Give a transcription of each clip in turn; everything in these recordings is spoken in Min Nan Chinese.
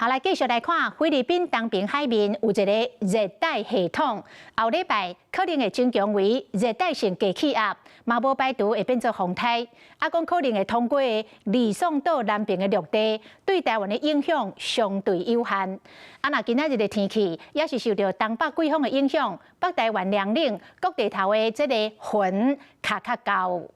好，來繼續來看菲律賓東爿海面有一个熱帶系統，後禮拜可能會增強為熱帶性低氣壓，嘛無排除會變做風颱。啊，講可能會通過呂宋島南爿的陸地，對台灣的影響相對有限。啊，若今仔日的天氣也是受著東北季風的影響，北台灣涼冷，各地頭的這个雲較較厚。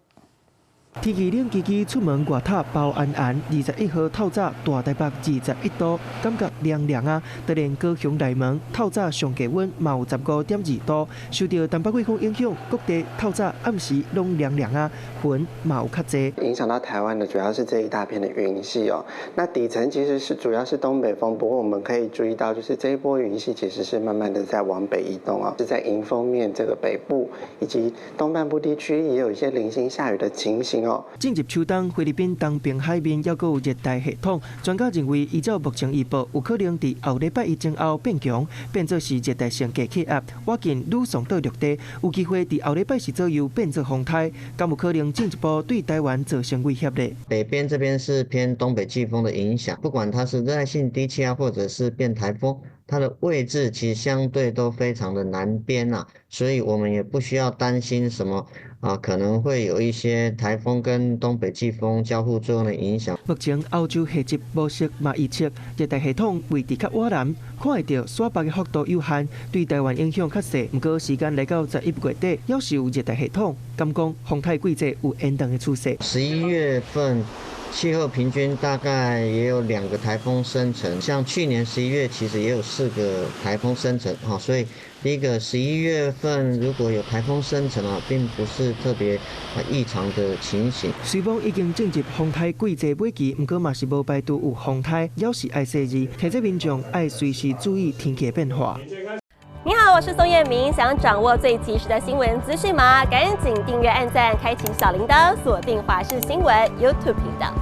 天氣冷吱吱，出門外套包絚絚。21號透早大台北21度，感覺涼涼啊！就連高雄內門透早上低溫嘛有15.2度，受著東北季風影響，各地透早暗時攏涼涼啊，雲嘛有較濟。影響到台灣的主要是這一大片的雲系哦。那底層其實是主要是東北風，不過我們可以注意到，就是這一波雲系其實是慢慢的在往北移動哦，是在迎風面這個北部以及東半部地區也有一些零星下雨的情形。進入秋冬，菲律賓東爿海面猶閣有熱帶系統。專家認為，依照目前預報，有可能佇後禮拜一前後變強，變做是熱帶性低氣壓，倚近呂宋島陸地，有機會佇後禮拜四左右變做風颱，敢有可能進一步對台灣造成威脅咧？北邊這邊是偏東北季風的影響，不管它是熱帶性低氣壓或者是變颱風，它的位置其實相對都非常的南邊啊，所以我們也不需要擔心什麼啊，可能會有一些颱風跟東北季風交互作用的影響。目前歐洲夏季模式嘛預測熱帶系統位置較倚南，看會著徙北的幅度有限，對台灣影響較細。毋過時間來到11月底，猶是有熱帶系統，敢講風颱季節有延長的趨勢。11月份氣候平均大概也有兩個颱風生成，像去年十一月其實也有四個颱風生成，哈，所以第一個十一月份如果有颱風生成啊，並不是特別異常的情形。雖講已經進入風颱季節尾期，毋過嘛是無排除有風颱，猶是愛細膩，提醒民眾愛隨時注意天氣變化。你好，我是宋燕明，想掌握最及時的新聞資訊嗎？趕緊訂閱、按讚、開啟小鈴鐺，鎖定華視新聞 YouTube 頻道。